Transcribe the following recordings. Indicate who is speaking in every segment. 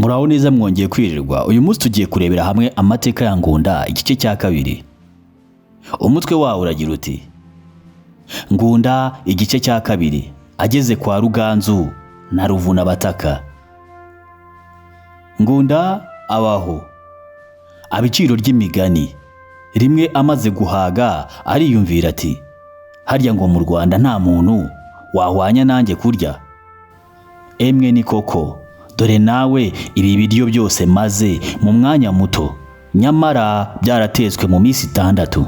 Speaker 1: Muraho neza, mwongeye kwirirwa. Uyu munsi tugiye kurebera hamwe amateka ya Ngunda, igice cya kabiri. Umutwe wawo uragira uti: Ngunda igice cya kabiri, ageze kwa Ruganzu na Ruvunabataka. Ngunda abaho abiciro ry'imigani. Rimwe amaze guhaga ariyumvira ati: "Harya ngo mu Rwanda nta muntu wahwanya nanjye kurya? Emwe ni koko, dore nawe ibi biryo byose maze mu mwanya muto, nyamara byaratetswe mu minsi 6.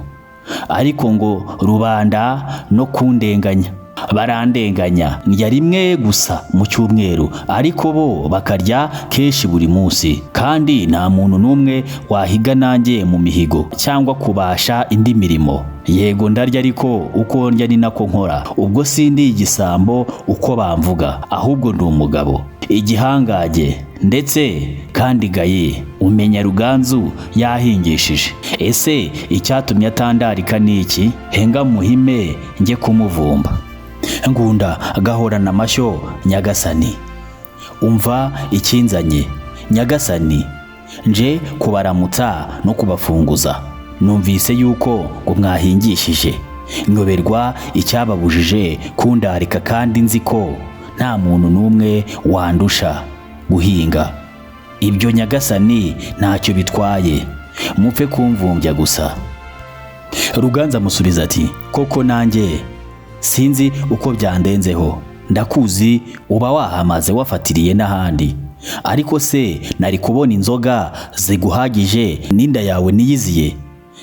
Speaker 1: Ariko ngo rubanda no kundenganya, barandenganya, ndya rimwe gusa mu cyumweru, ariko bo bakarya kenshi buri munsi. Kandi nta muntu n'umwe wahiga nanjye mu mihigo cyangwa kubasha indi mirimo. Yego ndarya, ariko uko ndya ni nako nkora. Ubwo sindi igisambo uko bamvuga, ahubwo ndi umugabo, igihangage ndetse kandi gaye. Umenya Ruganzu yahingishije. Ese icyatumye atandarika ni iki? Henga muhime njye kumuvumba." Ngunda: "Gahorana amashyo nyagasani. Umva ikinzanye nyagasani, nje kubaramutsa no kubafunguza. Numvise yuko ngo mwahingishije, nyoberwa icyababujije kundarika, kandi nzi ko nta muntu n'umwe wandusha guhinga." "Ibyo nyagasani ntacyo bitwaye, mupfe kumvumbya gusa." Ruganzu amusubiza ati: "Koko nanjye sinzi uko byandenzeho, ndakuzi uba wahamaze wafatiriye n'ahandi. Ariko se nari kubona inzoga ziguhagije n'inda yawe niyiziye?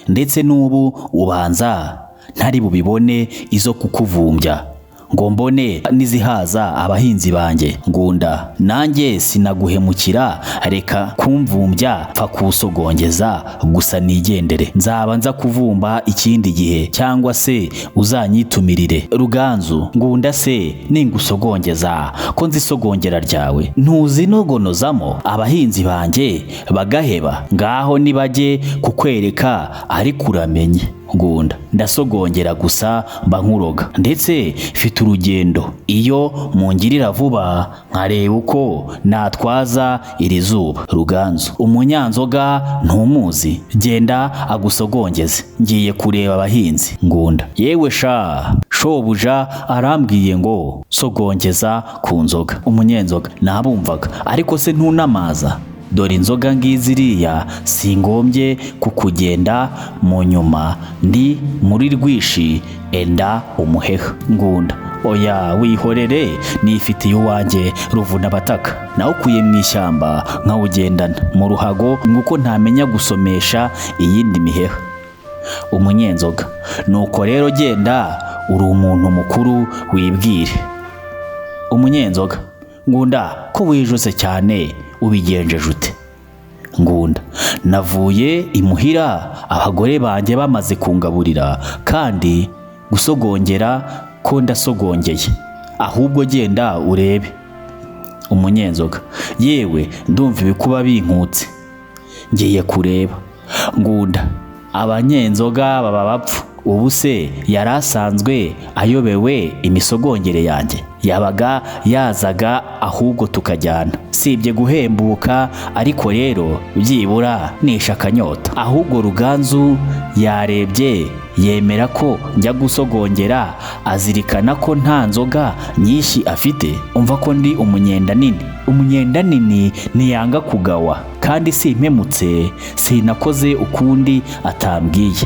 Speaker 1: Ndetse n'ubu ubanza ntari bubibone izo kukuvumbya, ngo mbone n'izihaza abahinzi banjye." Ngunda: "Nanjye sinaguhemukira, reka kumvumbya, pfa kusogongeza gusa nigendere. Nzaba nza kuvumba ikindi gihe, cyangwa se uzanyitumirire." Ruganzu: "Ngunda se ningusogongeza, ko nzisogongera ryawe ntuzinogonozamo abahinzi banjye bagaheba? Ngaho nibajye kukwereka, ariko uramenye." Ngunda: "Ndasogongera gusa mba nkuroga, ndetse mfite urugendo. Iyo mungirira vuba nkareba uko natwaza iri zuba." Ruganzu: "Umunyanzoga ntumuzi? Genda agusogongeze, ngiye kureba abahinzi." Ngunda: "Yewe sha, shobuja arambwiye ngo sogongeza ku nzoga." Umunyenzoga: "Nabumvaga, ariko se ntunamaza? Dore inzoga ngizi iriya, singombye kukugenda mu nyuma, ndi muri rwishi, enda umuheha." Ngunda: "Oya wihorere, nifitiye uwanjye Ruvunabataka, nawukuye mu ishyamba nkawugendana mu ruhago, nguko ntamenya gusomesha iyindi miheha." Umunyenzoga: "Nuko rero genda, uri umuntu mukuru wibwire." Umunyenzoga: "Ngunda, ko wijuse cyane ubigenjeje ute?" Ngunda: "Navuye imuhira abagore banjye bamaze kungaburira, kandi gusogongera ko ndasogongeye, ahubwo genda urebe." Umunyenzoga: "Yewe ndumva ibikuba binkutse, ngiye kureba." Ngunda: "Abanyenzoga baba bapfu. Ubu se yari asanzwe ayobewe imisogongere yanjye? Yabaga yazaga ahubwo tukajyana. Sibye guhembuka, ariko rero byibura nisha akanyota. Ahubwo Ruganzu yarebye yemera ko njya gusogongera, azirikana ko nta nzoga nyinshi afite. Umva ko ndi umunyenda nini. Umunyenda nini ntiyanga kugawa, kandi simpemutse, sinakoze ukundi atambwiye.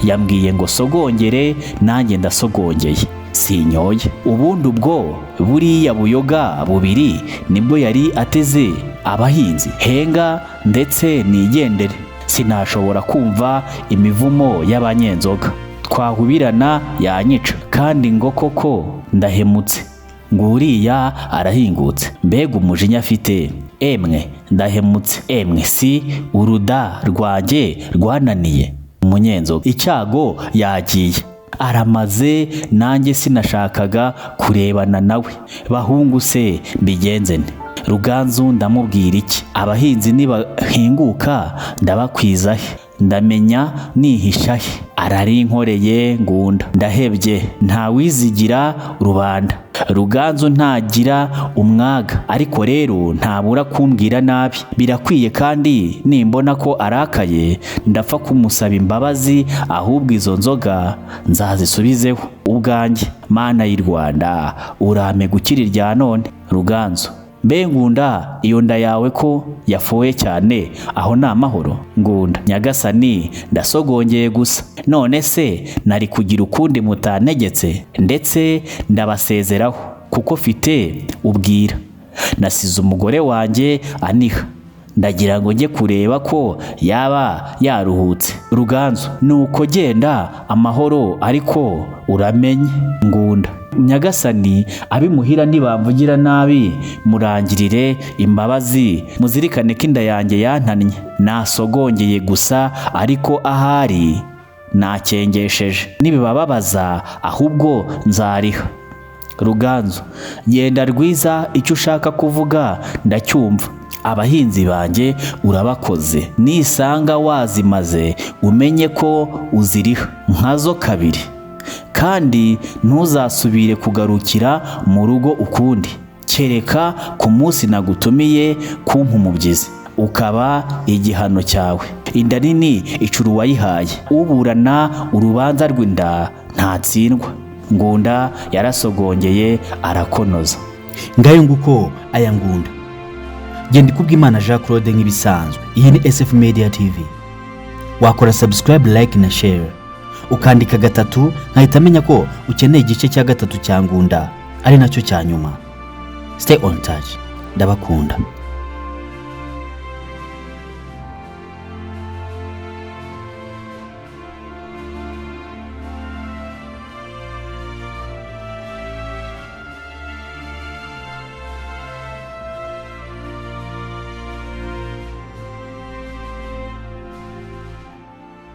Speaker 1: Yambwiye ngo sogongere, nanjye ndasogongeye, sinyoye. Ubundi ubwo buriya buyoga bubiri nibwo yari ateze abahinzi. Henga ndetse nigendere, sinashobora kumva imivumo y'abanyenzoga, twahubirana yanyica. Kandi ngo koko ndahemutse, nguriya arahingutse, mbega umujinya afite! Emwe ndahemutse, emwe si uruda rwanjye rwananiye." Umunyenzoga: "Icyago yagiye aramaze, nanjye sinashakaga kurebana nawe. Bahungu se mbigenze nte? Ruganzu ndamubwira iki? Abahinzi nibahinguka ndabakwiza he? Ndamenya nihisha he?" Ararinkoreye Ngunda, ndahebye, ntawizigira rubanda. Ruganzu ntagira umwaga, ariko rero ntabura kumbwira nabi, birakwiye kandi nimbona ko arakaye ndapfa kumusaba imbabazi, ahubwo izo nzoga nzazisubizeho ubwanjye. Mana y'i Rwanda, urampe gukira irya none. Ruganzu: mbe Ngunda, iyo nda yawe ko yafoye cyane, aho ni amahoro? Ngunda: nyagasani, ndasogongeye gusa. None se nari kugira ukundi mutantegetse? Ndetse ndabasezeraho kuko mfite ubwira, nasize umugore wanjye aniha, ndagira ngo njye kureba ko yaba yaruhutse. Ruganzu: nuko genda amahoro, ariko uramenye. Ngunda: nyagasani, abimuhira ntibamvugira nabi, murangirire imbabazi, muzirikane ko inda yanjye yantannye, nasogongeye gusa, ariko ahari nakengesheje, nibibababaza ahubwo nzariha. Ruganzu: genda rwiza, icyo ushaka kuvuga ndacyumva. Abahinzi banjye urabakoze, nisanga wazimaze umenye ko uziriha nkazo kabiri, kandi ntuzasubire kugarukira mu rugo ukundi, kereka ku munsi nagutumiye kumpa umubyizi, ukaba igihano cyawe. Inda nini icura uwayihaye, uburana urubanza rw'inda ntatsindwa. Ngunda yarasogongeye arakonoza.
Speaker 2: Ngayo nguko aya Ngunda. Genda ikubwimana Jean Claude nk'ibisanzwe. Iyi ni SF Media TV. Wakora subscribe, like na share, ukandika gatatu nkahita amenya ko ukeneye igice cya gatatu cya Ngunda, ari nacyo cya nyuma. Stay on touch, ndabakunda.